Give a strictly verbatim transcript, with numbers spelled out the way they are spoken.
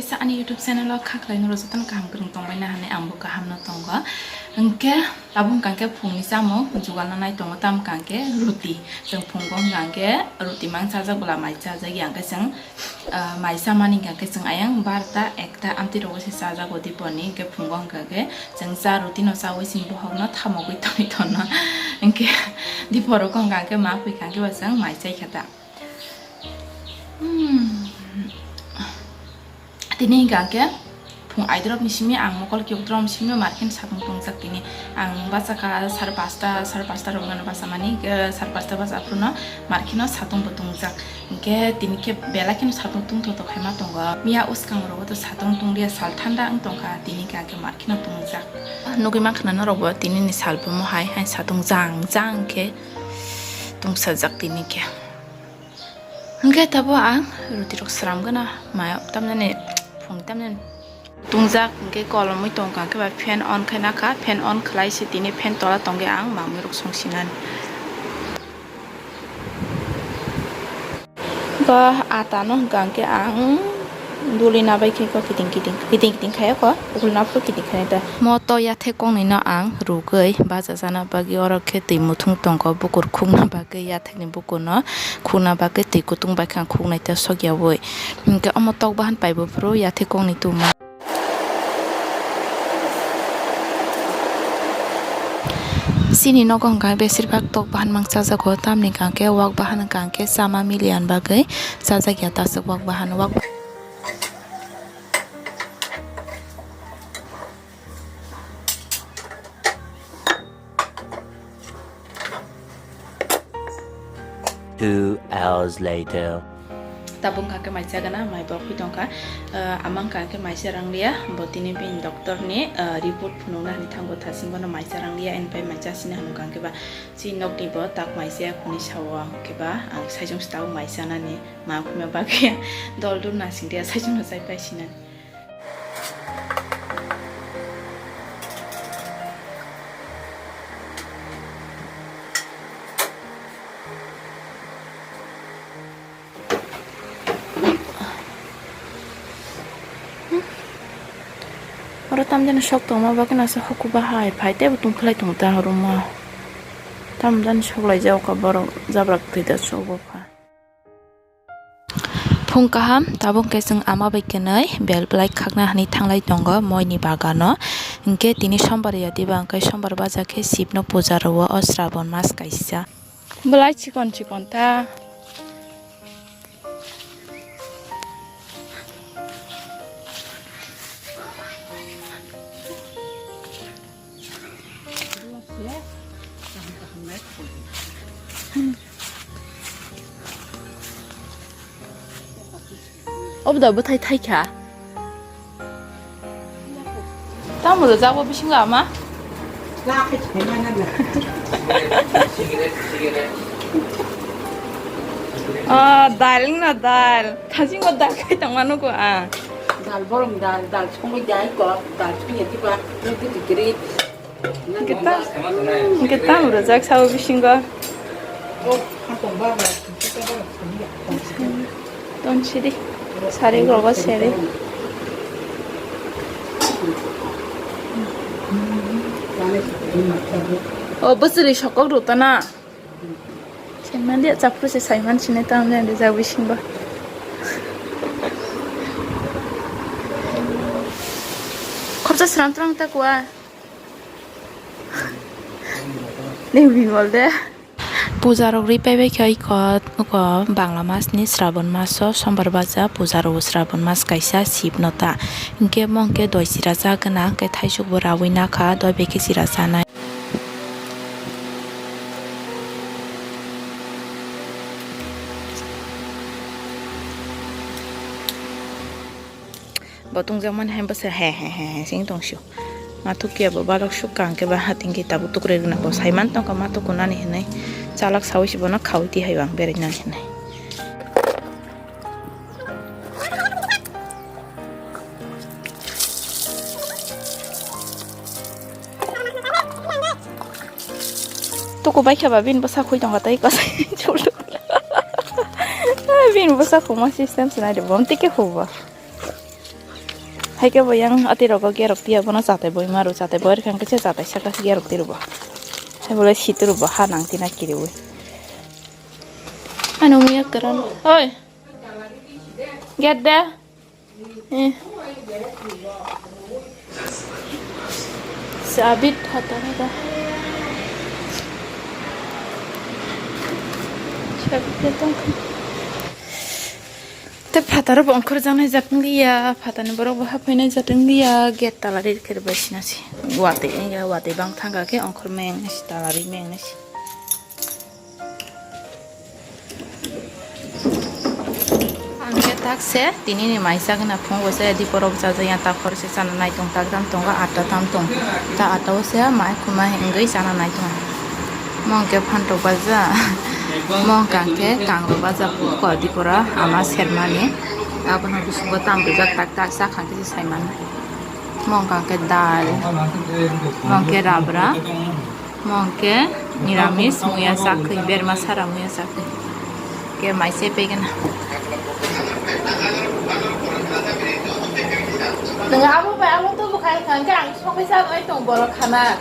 Sa ani YouTube channel o kha khlai nw rwjak tang kaham kwrwng tongbai na hinwi ang bo kaham no tongo. Hwnkhe abo hwnkha khe phungni chamung jugal na nai tongo, tam hwnkha khe ruti. Chwng phungo hwnkha khe ruti mang chajak bwla mai chajak ya hwnkhe chwng, ah, mai chamani hwnkha khe chwng ayang barta ekta amtwi rogo se chajago dipor ni, hwnkhe phungo hwnkha khe chwng cha ruti no chawi chwng bohok no thamogwi tongwi tono. Hwnkhe dipor o hwnkha khe ma pui hwnkha khe bo chwng mai chai kha ta. Hmm. Tini hwnkha khe phung aidrop ni simi ang mokol kiyok drom simi markhe satung tungjak tini. Ang bachakha sar pasta, sar pasta rok gana bachamani, eh, sar pasta bacha aphuru no markhe no satung bo tungjak. Hwnkhe tini khe belai kheno satung tungthotok khaima tongo. Miya uskang rogo to satung tunglia sal thanda wng tongkha, tini hwnkha khe markhe no tungjak. Nugwi mankha na norok bo tini ni sal bomo hai, hai satung jang jang khe tungsajak tini khe. Hwnkhe tabo ang ruti rok sram gana maya tamnani phung tamnani tungjak hwnkhe kolomwi tongkha hwnkhe ba fan on khai nakha, fan on khlai se tini fan tola tongwi ang mamwi rok songsinani. Ba ata no hwnkha hwnkhe ang duli na bai khe ko kiting kiting, kiting kiting khai ko, ukulna phuru kiting khai ta. Moto yathek kong ni no ang rugwi bacha chana bagwi oro khe twi muthung tongkho, bukur khukna bagwi yathek ni bukur no khukna bagwi twi kutung bai khe ang khuknai ta sokya wi. Hwnkhe omo tok bahan pai bo phuru yathek kong ni tuma. Chini nogo hwnkha besir bak tok bahan mang chajago, tamni hwnkha khe wak bahan hwnkha khe chama miliyan bagwi chajak ya ta aswk wak bahan, wak. Two hours later. Tabuk hwnkha khe mai chagana, mai bo khwi tongkha. Ah, ama hwnkha khe mai cha rang liya, bo tini bini doctor ni, ah, report phunukna hinwi thango, thasing bono mai cha rang liya, eni pai mai cha sina hwnwi hwnkha khe ba chini nokni bo tak mai cha khuni sao, hwnkhe ba ang saichung se tabuk mai chanani ma khwima bagwi dol dul nasing liya, saichung no chai pai sinani. Oro tamjani sok tongma bagwi nasa hukuba hai phai teibo tongkhlai tongo ta oro mo. Tamjani sok lai jao ka borok jabra kwthwi da sok bo pha. Phung kaham, tabuk khe chwng ama bai kwnwi bel belai khakna hinwi thanglai tongo moini bagano. Hinkhe tini sombar ya diba, hinkhe sombar bacha khe Shivno puja rwo o Srabon mas kaisa. Belai chikon chikon ta. Obo da bwthai thaikha. Tamo rwjak bo bisingo ama? Ah, dal wngna dal. Thasingo dal khai tongma nugo ang. Dal bolong dal, dal songwi dai ko, dal songya diba, nugwi digiri. Kita, kita rwjak sao bisingo. Ton sidi, sari rogo seri. O bwswrwi sokok rwtana. Saiman dia chapru se saiman sini tam jani rwjak bisingo. Khoroksa sram twlang ta kuwa. Neng bimol de. Puja rok ri pai bai khe iko, iko Bangla mas ni Srabon mas o sombar bacha puja rwo, Srabon mas kaisa Shivno ta. Hinkhe mo hinkhe doi chira cha gana, hinkhe thaisuk bo rawi nakha, doi bai khe chira chanai. Bo tongjakmani hai bwswk he he he he sing tong sio. Ma thuk ya bo balok suk kang khe ba hating khe tabuk tukrwi rwna bo saiman tongkha ma tukunani hinwi. Chalak sawi se bono khawi twi hai bo ang berainani hinwi. Tuku bai khe ba bini bwsa khwi tongkha tei kwsai chul. Bini bwsa khuma system se nai de bom tike hubo. Haikhe bo yang ati rogo gerok tiya bono chatai boi maru chatai boi rikha khe chatai saka gerok tiru bo. Hai bole situ ru bo ha nang tina kiriwi. Ano muya karan. Oi. Get da. Eh. Sabit hatana da. Sabit da tong. Te phataro bo ongkhor janai jak liya, phatani borok bo haphainai jak liya, gate tala ri khe bai sina si. Watwi wngya, watwi bang thangkha khe ongkhor meng si, tala ri meng si. Ang khe tak se tini ni mai chagna phungo se di borok chajakya tak khoroksa chana nai tong tak tam tongo atta tam tong ta atta o se mai khuma hingwi chana nai tong. Mong khe phantok baja, mong kang khe kangrok baja kol dipora ama sermani. Abono bisingo tam rijak tak tak sa kha khe sai mano. Mong kang khe dal, mong khe rabra, mong khe niramis muya sakwi, berma sara muya sakwi. Khe mai se pegena. Nang abo bai abo to bukhai kang khe ang sokwi sa bai tong borok khana.